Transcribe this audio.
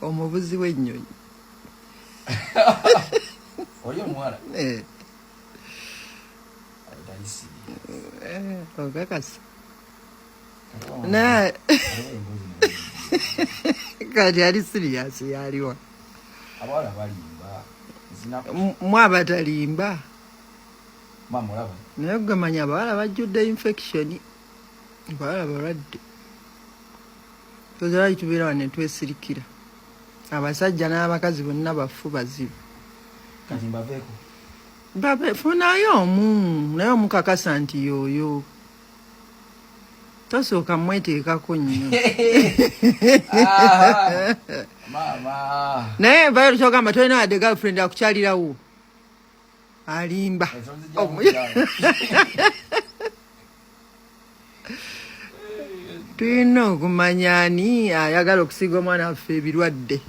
Omuvuzi w'ennyonyi. Oli omuwala? Eh. Tali serious. Eh, okakasa. Naye kati ali serious yaliwa? Abawala balimba. Mwe abatalimba. Mama olaba. Naye gwe manya abawala bajjudde infection. Abawala balwadde. Tozalaki tubeera wano ne twesirikira. Abasajja n'abakazi bonna bafu bazibu. Kati mbaveeko. Babe, funayo omu naye omukakasa nti yooyo. Tosooka mweteekako nnyo. Maama. Naye vayo kyogamba tolina wadde girlfriend akukyalirawo. Alimba. Tulina okumanya ani ayagala okusiiga omwana waffe ebirwadde.